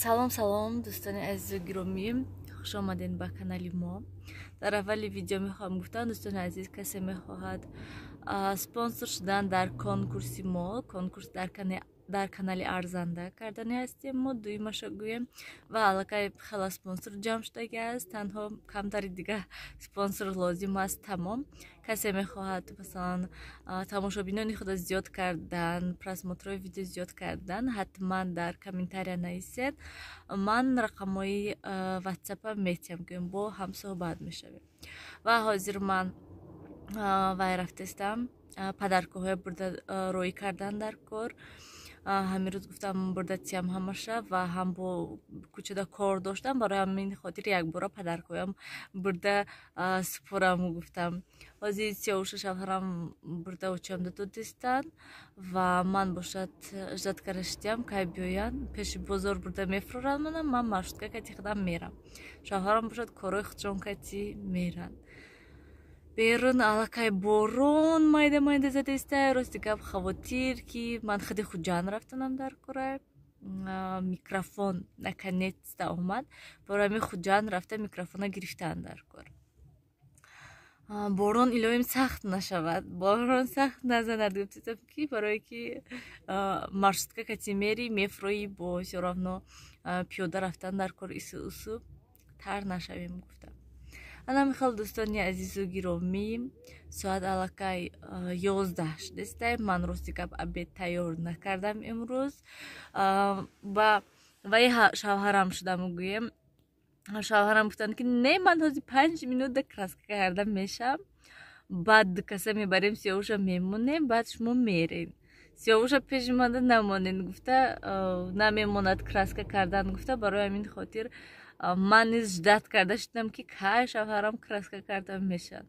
Салом, салом, дӯстони азизу гиромӣ, хуш омадед ба канали мо. Дар аввали видео мехоҳам гуфтан, дӯстони азиз, касе мехоҳад спонсор шудан дар конкурси мо, конкурс дар канали арзанда кардани ҳастем мо, дуюмаша гӯем, ва аллакай хела спонсор ҷамъ шудаги аст, танҳо камтари дига спонсор лозим аст, тамом. Касе мехоҳад, масалан, тамошобинони худо зиёд кардан, просмотрҳои видео зиёд кардан, ҳатман дар комментария нависед, ман рақамҳои ватсапа метиҳам, гӯем, бо ҳам суҳбат мешавем. Ва ҳозир ман вай рафтестам, падаркоҳое бурда роӣ кардан дар кор. Ҳамин рӯз гуфтам бурда тиям ҳамаша, ва ҳам бо кӯчада кор доштам, барои ҳамин хотир якбора падаркоям бурда супорам гуфтам. Ҳозир Сиёвушу шавҳарам бурда очамда додистанд, ва ман бошад ждать кара шидям, кай биёянд, пеши бозор бурда мефуроранд манам, ман маршрутка кати худам мерам. Шавҳарам бошад корҳои худшон кати меранд. Берун аллакай борон майда майда задеста, рости гап хавотир, ки ман худи Хуҷанд рафтанам дар кора, микрофон наконец-то омад, барои ҳамин Хуҷанд рафта микрофона гирифтан дар кор. Борон илоҳим сахт нашавад, борон сахт назанад, гуфтам, ки барое ки маршрутка кати мери мефроӣ, бо всё равно пиёда рафтан дар кор ису усу тар нашавем гуфтам. Ана михел, дӯстони азизу гиромӣ, соат аллакай 11 шудеста. Ман рости гап обед тайёр накардам имрӯз, ба ваи шавҳарам шудам гӯем. Шавҳарам гуфтанд, ки не, ман ҳозир 5 минута краска карда мешам, баъд каса мебарем, Сиёвуша мемонем, баъд шумо мерем. Сиёвуша пеши манда намонен гуфта, намемонад краска кардан гуфта. Барои ҳамин хотир ман низ ждать карда шудам, ки кай шавҳарам краска карда мешавад,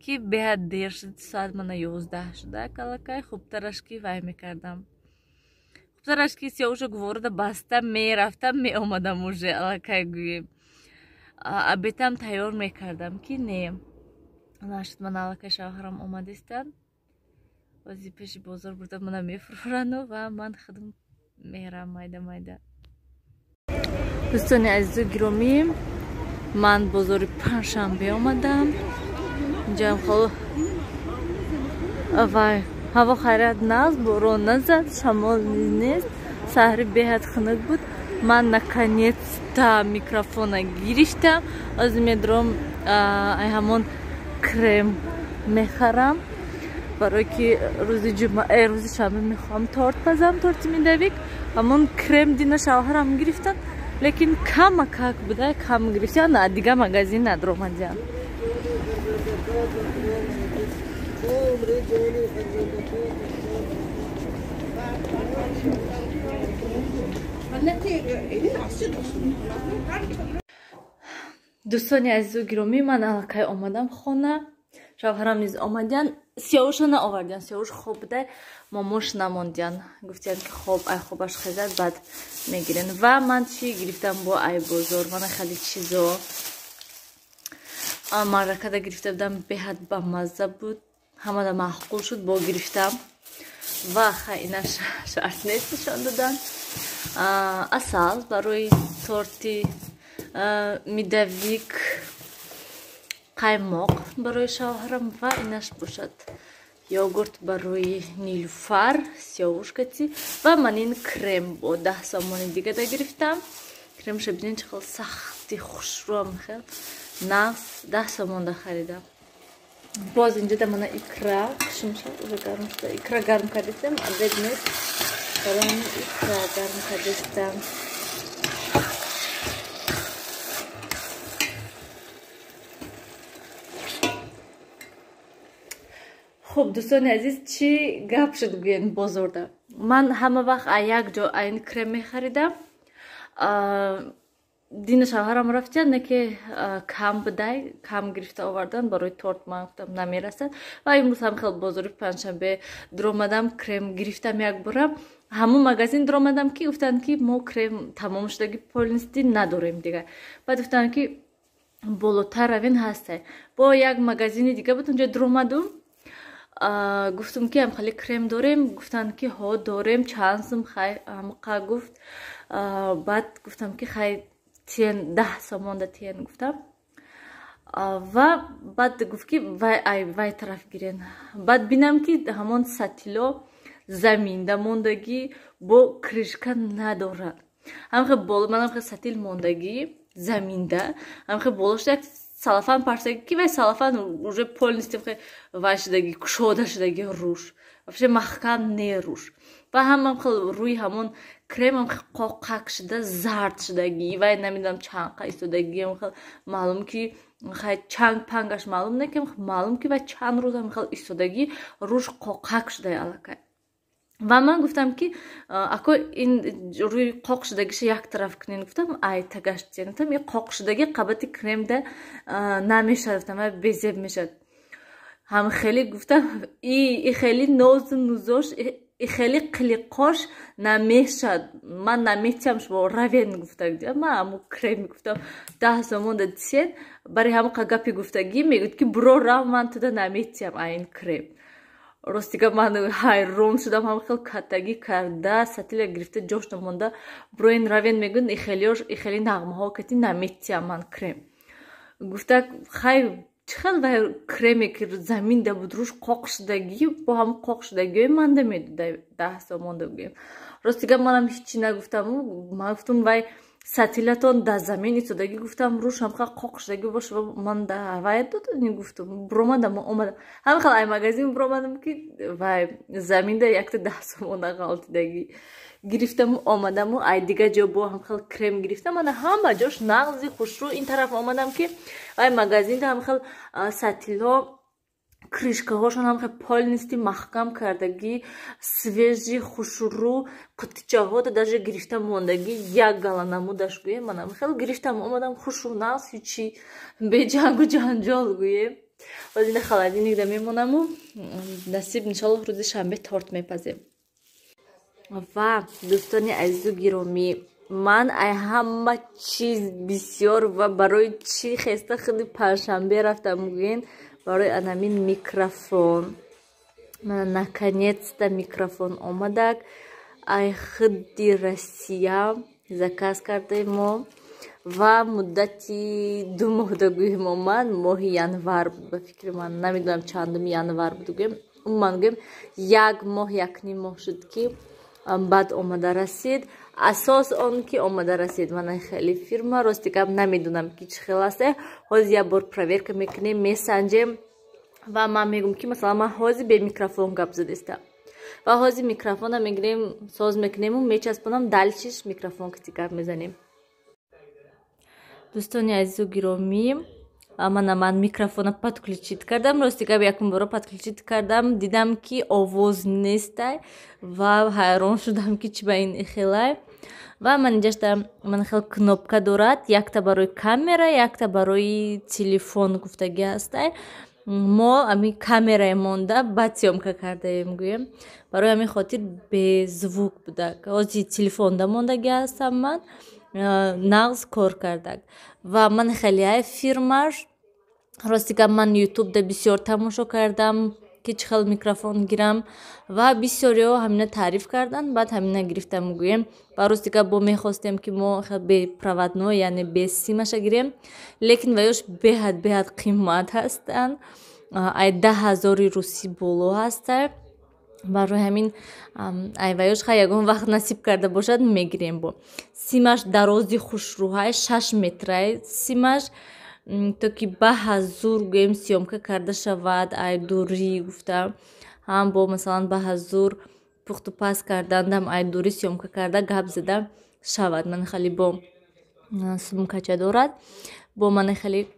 ки беҳад дер шуд, соат мана 11 шуда аллакай. Хубтараш ки вай мекардам, хубтараш ки Сиёвуша гуворода баста мерафтам, меомадам, уже аллакай гӯем обедам тайёр мекардам, ки не нашуд. Мана аллакай шавҳарам омадистанд, ҳозир пеши бозор бурда мана мефурорану, ва ман худам мерам майда майда. Дӯстони азизу гиромӣ, ман бозори панҷшанбе омадам. Инҷаам хол вай ҳаво хайрият нағз, борон назад, шамол низ нест, саҳри беҳад хунук буд. Ман наконец-то микрофона гирифтам, ҳозир медурам ай ҳамон крем мехарам, барое ки рӯзи ҷумъа, рӯзи шанбе мехоҳам торт пазам, торти медовик. Ҳамон крем дина шавҳарам гирифтан, лекин камакак буда, кам гирифтан, дига магазин надромадиям. Дӯстони азизу гиромӣ, ман аллакай омадам хона, шавҳарам низ омадиян, Сиёвуша наовардиян, Сиёвуш хоб буда, момош намондиян, гуфтиян, ки хоб ай хобаш хезад, баъд мегирен. Ва ман чӣ гирифтам бо ай бозор? Мана хеле чизо маракада гирифта будам, беҳад бамазза буд, ҳамада маъқул шуд, бо гирифтам. Ва хай ина шарт нест нишон додан. Асал барои торти медовик, қаймоқ барои шавҳарам, ва инаш бошад йогурт барои Нилуфар, Сиёвушкати. Ва ман ин крем бо 10 сомони дигада гирифтам. Кремша бинед, чӣ хел сахти хушрӯам, хел нағз, 10 сомонда харидам. Боз инҷода мана икра қишмша уже гарм шуда, икра гарм кардистам, обед нест, барои икра гарм кардистам. Хуб, дӯстони азиз, чӣ гап шуд гӯен бозорда? Ман ҳама вақт як ҷо айн крем мехаридам. Дина шавҳарам рафтиян, не ки кам будай, кам гирифта овардан барои торт, ман гуфтам намерасад. Ва имрӯз ҳам хел бозори панҷшанбе дуромадам, крем гирифтам якбора. Ҳамон магазин дуромадам, ки гуфтанд, ки мо крем тамом шудаги, полностью надорем дигар. Баъд гуфтанд, ки болотар равен, ҳастай. Бо як магазини дига буд, унҷо дуромадум, гуфтум, ки ҳам хеле крем дорем? Гуфтанд, ки ҳо, дорем, чанд сум? Хай, ҳамқа гуфт. Баъд гуфтам, ки хай, тиен, 10 сомонда тиен гуфтам. Ва баъд гуфт, ки вай ай вай тараф гирен. Баъд бинам, ки ҳамон сатило заминда мондагӣ, бо крышка надорад. Ҳамхе манам хе сатил мондагӣ заминда, ҳамхе болошта як салафан парсаги, ки вай салафан уже полностью вай шудаги, кушода шудаги, руш вообще маҳкам не руш. Ва ҳамам хел рӯи ҳамон кремам қоқак шуда, зард шудагӣ. Вай намедонам чанқа истодагӣ, хел маълум, ки хай чанг пангаш маълум не, ки маълум, ки вай чанд рӯзам хел истодагӣ, руш қоқак шуда аллакай. Ва ман гуфтам, ки ако, ин рӯи қоқ шудагиша як тараф кунен гуфтам, ай тагаш тиен гуфтам, ин қоқ шудагӣ қабати кремда намешад гуфтам, вай безеб мешад. Ҳам хеле гуфтам, и хеле нозу нузош, и хеле қилиқош намешад, ман наметиям, шумо равен гуфта. Ман ҳаму крем гуфтам, 10 сомонда тиен. Барои ҳамон гапи гуфтагӣ мегӯяд, ки буро, рав, ман туда наметиям айн крем. Ростига, ман ҳайрон шудам. Ҳам хел каттагӣ карда, сатила гирифта, ҷош намонда, буроин, равен мегӯяд, ихелиош, ихели нағмаҳо кати наметиям ман крем гуфта. Хай, чӣ хел вай креме, ки заминда буд, руш қоқ шудагӣ, бо ҳам қоқ шудагиҳои манда медода 10 сомонда гӯем. Ростига, манам ҳичи нагуфтаму ман гуфтам, вай сатилатон дар замин истодагӣ гуфтам, руш ҳамха қоқ шудагӣ бош, ман да вай додани гуфтам. Буромадам, омадам, ҳам хел ай магазин буромадам, ки вай заминда якта 10 сомона ғалтидагӣ гирифтаму омадаму ай дига ҷо бо ҳамхел крем гирифтам. Ана ҳама ҷош нағзи, хушрӯ. Ин тараф омадам, ки вай магазинда ҳамхел сатилҳо, крышкаҳошон ҳамхел полностью маҳкам кардагӣ, свежий, хушрӯ, қутичаҳода даже гирифта мондагӣ, як гала намудаш гӯем. Манам хел гирифтам, омадам, хушрӯ, нағз, ҳичи беҷангу ҷанҷол гӯем. Ҳозир ина холодильникда мемонаму насиб, иншоллоҳ, рӯзи шанбе торт мепазем. Ва дӯстони азизу гиромӣ, ман ай ҳама чиз бисёр ва барои чӣ хеста худи панҷшанбе рафтам гӯен? Барои анамин микрофон. Мана, наконец-то микрофон омадак, ай худи Россия заказ кардаем мо ва муддати 2 моҳ да гӯем омад. Моҳи январ буд, ба фикри ман, намедонам чандуми январ буд гӯем. Умуман гӯем, як моҳ, якним моҳ шуд, ки баъд омада расид. Асос он ки омада расид. Мана хеле фирма, рости гап, намедонам, ки чӣ хел аст. Ҳозир як бор проверка мекунем, месанҷем ва ман мегӯм, ки масалан ман ҳозир бе микрофон гап задистам ва ҳозир микрофона мегирем, соз мекунему мечаспонам, дальшиш микрофон кати гап мезанем. Дӯстони азизу гиромӣ, мана ман микрофона подключить кардам. Рости гап, якум боро подключить кардам, дидам, ки овоз нестай ва ҳайрон шудам, ки чӣ ба ин хелай. Ва ман инҷашта ман хел кнопка дорад, якта барои камера, якта барои телефон гуфтагӣ ҳастай. Мо ами камераи монда баъд съёмка кардаем гӯем, барои ҳамин хотир безвук будак. Ҳозир телефонда мондагӣ ҳастам ман, нағз кор кардак. Ва ман хелеай фирмаш. Рости гап, ман ютубда бисёр тамошо кардам, ки чӣ хел микрофон гирам, ва бисёриҳо ҳамина таъриф карданд, баъд ҳамина гирифтам гӯем. Ва рости гап, бо мехостем, ки мо бепроводной, яъне бесимаша гирем, лекин ваёш беҳад беҳад қимат ҳастанд, ай 10 000-и русӣ боло ҳаста. Барои ҳамин ай ваёш хай, ягон вақт насиб карда бошад, мегирем. Бо симаш дарози хушрӯҳай, 6 метрай симаш, то ки ба ҳазур гӯем съёмка карда шавад, ай дурӣ гуфта, ҳам бо масалан ба ҳазур пухту паз кардандам, ай дурӣ съёмка карда, гап зада шавад. Ман хеле бо сумкача дорад, бо мана хеле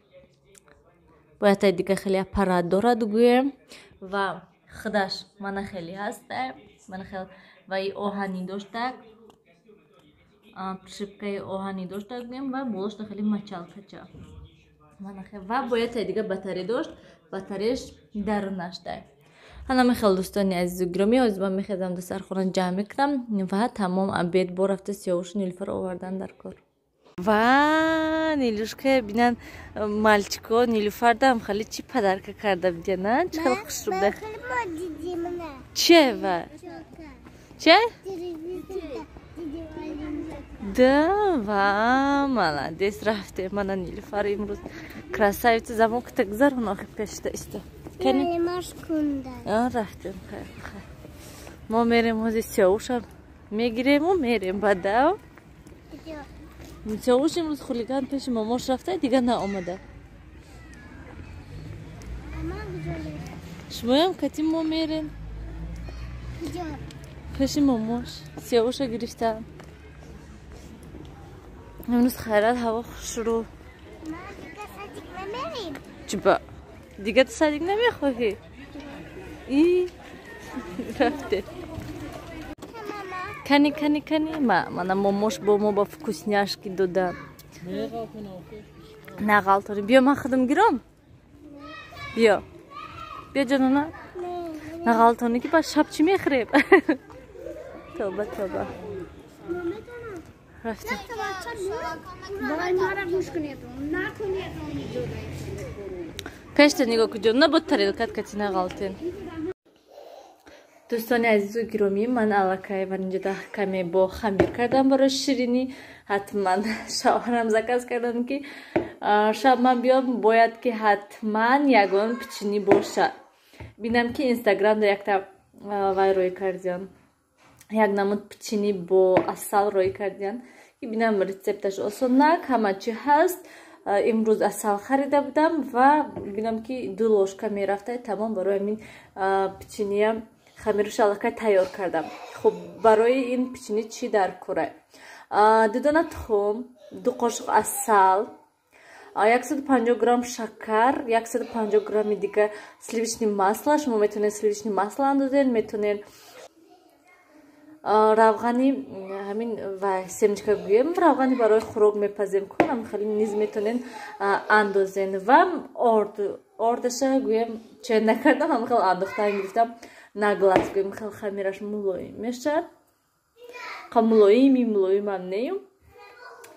бояд дига хеле аппарат дорад гӯем. Ва худаш мана хеле ҳаста, мана хел ваи оҳанӣ доштак, пришипкаи оҳанӣ дошта гӯем, ва болошта хеле мочалкача ва бояд дига батаре дошт, батареяш дарунаштай. Ҳанами хел, дӯстони азизу гиромӣ, ҳозир ман мехезам, дастархона ҷамъ мекунам ва тамом. Обед бо рафта Сиёвушу Нилуфар овардан дар кор. Ва Нилюшка бинан, мальчико Нилуфардам хеле чӣ подарка карда бидяна, чӣ хел хушрӯ буда. Че ва че? Да, ва молодец, рафте. Мана Нилуфар имрӯз красавица, замокта гузарон, охи пешта иста. Кани? Рафтем, хайр, хайр. Мо мерем ҳози, Сиёвуша мегирему мерем бада. Сиёвуш имрӯз хулиган пеши мамош рафта, дига наомада. Шумоям кати мо мерем. Пеши мамош Сиёвуша гирифтам. Имрӯз хайрат, ҳаво хушрӯ. Чиба? Дига ту садик намехоҳӣ? И рафте. Кани, кани, кани, ма мана мамош бо мо ба вкусняшки додан. Нағалтонӣ. Биё, ман худам гиром. Биё. Биё, ҷонона. Нағалтонӣ, ки ба шаб чӣ мехӯрем? Тоба, тоба. Рафтем. Пешта нигоҳ кун, ҷонона, бо тарелкат кати нағалтен. Дӯстони азизу гиромӣ, ман аллакай ванинҷода каме бо хамир кардам барои ширинӣ. Ҳатман шавҳарам заказ кардам, ки шаб ман биём, бояд ки ҳатман ягон пичинӣ бошад. Бинам, ки Инстаграмда якта вай рӯй кардиям, як намуд пичинӣ бо асал рӯй кардиям, ки бинам рецепташ осонак, ҳама чӣ ҳаст. Имрӯз асал харида будам ва бинам, ки 2 ложка мерафта, тамом. Барои ҳамин пичиниям хамираш аллакай тайёр кардам. Хуб, барои ин пичинӣ чӣ дар кора? 2 дона тухм, 2 қошуқ асал, 150 грамм шакар, 150 грамми дига сливочный масло. Шумо метавонед сливочный масло андозед, метавонед равғани ҳамин ва семечка гӯем, равғани барои хӯрок мепазем кунам, хеле низ метавонед андозен. Ва орд, ордаша гӯем чен накардам, ҳам хел андохтан гирифтам на глаз, гӯем, хел хамираш мулоим мешавад. Қа мулоими мулоимам неюм,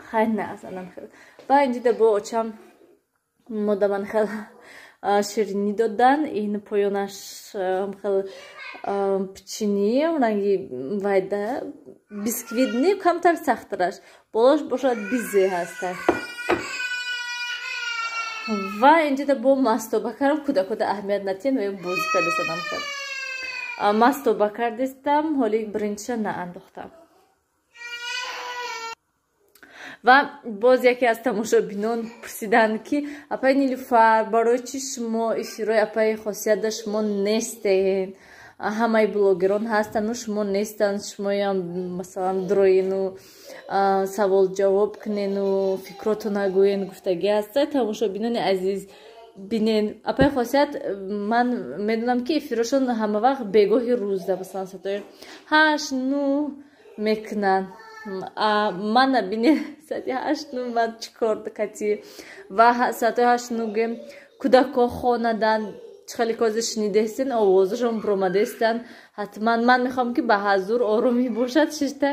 хайр, на азанам хел. Ва инҷида бо очам модаман хел ширинӣ додан. Ин поёнаш хел пичинӣ ранги вайда бисквит не, камтар сахттараш, болош бошад бизе ҳаста. Ва инҷида бо мастоба кардам, кӯдакода аҳамият натиҳем, бозӣ кардастам, хел мастоба кардистам, ҳоли биринҷиша наандохтам. Ва боз яке аз тамошобинон пурсиданд, ки апаи Нилуфар, барои чӣ шумо эфирҳои апаи Хосиятда шумо нестед, ҳамаи блогерон ҳастану шумо нестанд, шумоям масалан дроену савол ҷавоб кунену фикроту нагӯен гуфтагӣ ҳаста. Тамошобинони азиз, бинен, апаи Хосият, ман медонам, ки эфирошон ҳама вақт бегоҳи рӯзда, масалан соатҳои 8, 9 мекунанд. Мана бинен, соати 8, 9 ман чӣ кор кати? Ва соатҳои 8, 9 гӯем, кӯдакҳо хонадан, чӣ хеле кози шунидестен, овозашон буромадестанд. Ҳатман ман мехоҳам, ки ба ҳазур оромӣ бошад, шишта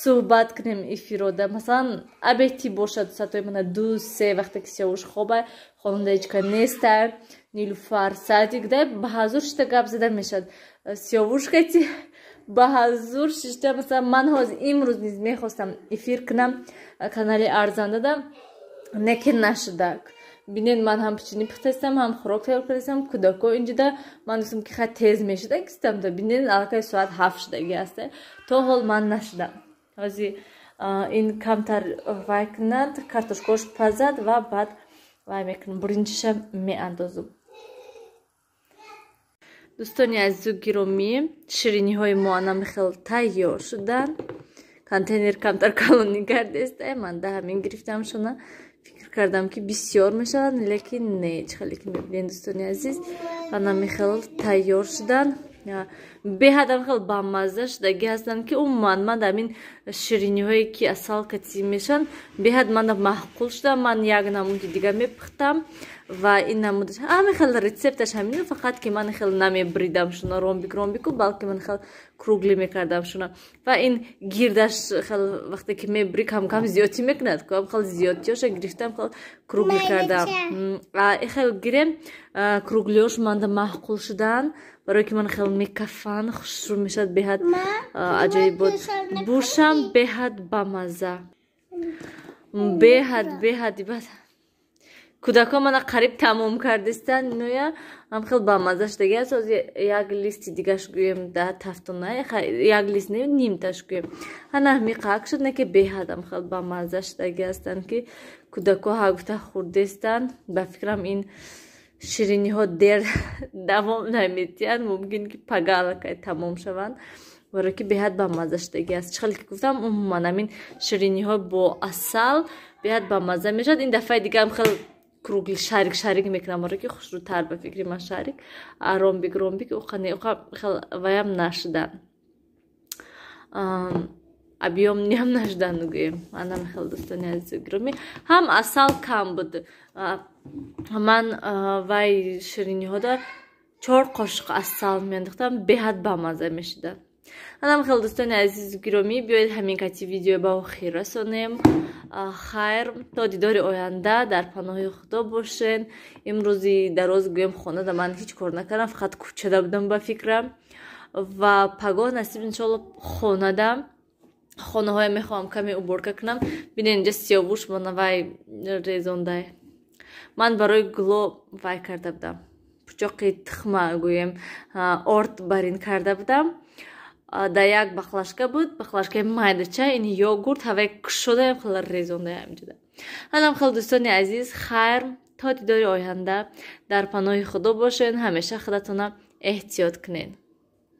суҳбат кунем эфирода. Масалан, абети бошад, соатҳои мана 2, 3, вақте ки Сиёвуш хоба, хонанда ҳечка неста, Нилуфар садик да, ба ҳазур шишта гап зада мешавад. Сиёвуш кати ба ҳазур шишта, масалан, ман ҳозир имрӯз низ мехостам эфир кунам канали Арзандада, не ки нашудак. Бинед, ман ҳам пичинӣ пухтастам, ҳам хӯрок тайёр кардастам, кӯдакҳо инҷода. Ман гуфтам, ки хай, тез мешуда гистамда. Бинед, аллакай соат 7 шудагӣ аста, то ҳол ман нашудам. Ҳозир ин камтар вай кунад, картошкош пазад ва баъд вай мекунам, биринҷиша меандозам. Дӯстони азизу гиромӣ, шириниҳои мо анам хел тайёр шуданд. Контейнер камтар калонӣ гардеста, ман да ҳамин гирифтам шуна. Фикр кардам, ки бисёр мешаванд, лекин не, чӣ хеле ки мебинед, дӯстони азиз, анами хел тайёр шуданд. Беҳадам хел бамазза шудагӣ ҳастанд, ки умуман ман ҳамин шириниҳое, ки асал катӣ мешаванд, беҳад манда маъқул шудам. Ман як намуди дига мепухтам ва ин намудаш ҳамин хел рецепташ ҳамин, фақат ки ман хел намебридам шуна ромбик ромбику, балки ман хел круглый мекардам шуна. Ва ин гирдаш хел вақте ки мебри, кам кам зиёдтӣ мекунад, кам хел зиёдтиёша гирифтам, хел круглый кардам. Хел гирем, круглиёш манда маъқул шуданд, барое ки ман хел мекафан, хушрӯ мешавад, беҳад аҷоиб буд, бушам беҳад бамазза. Беҳад беҳад бад. Кӯдакҳо мана қариб тамом кардистанд иноя, ҳам хел бамаза шудаги аст. Ҳозир як листи дигаш гӯем да тафтона, як лист не, нимташ гӯем. Ҳана миқак шуд, не ки беҳадам хел бамаза шудаги ҳастанд, ки кӯдакҳо ҳа гуфта хӯрдестанд. Ба фикрам, ин шириниҳо дер давом наметиҳанд, мумкин ки пага аллакай тамом шаванд, барое ки беҳад бамаза шудаги аст. Чӣ хеле ки гуфтам, умуман ҳамин шириниҳо бо асал беҳад бамаза мешавад. Ин дафъаи дигаам хел круглый, шарик шарик мекунам, барое ки хушрӯтар ба фикри ман шарик, а ромбик ромбик уқа не, уқа хел ваям нашуда, объёмный ам нашудан гӯем. Анам хел, дӯстони азизу гиромӣ, ҳам асал кам буд. Ман вай шириниҳода 4 қошуқ асал меандохтам, беҳад бамаза мешуда. Анам хел, дӯстони азизу гиромӣ, биёед, ҳамин кати видео ба охир расонем. Хайр, то дидори оянда дар паноҳи Худо бошен. Имрӯзи дароз гӯем хонада ман ҳеҷ кор накардам, фақат кӯчада будам ба фикрам. Ва пагоҳ насиб, иншоалло, хонада хонаҳоя мехоҳам каме уборка кунам. Бинед, инҷа сиёвуш мона вай резондай. Ман барои гуло вай карда будам, пучоқи тухма гӯем, орд барин карда будам, дар як баклажка буд, баклажкаи майдача. Ин йогурт ҳавай кушодаям, хела резондаям ҷуда. Ҳанам хел, дӯстони азиз, хайр, то дидори оянда дар паноҳи Худо бошед. Ҳамеша худатона эҳтиёт кунед.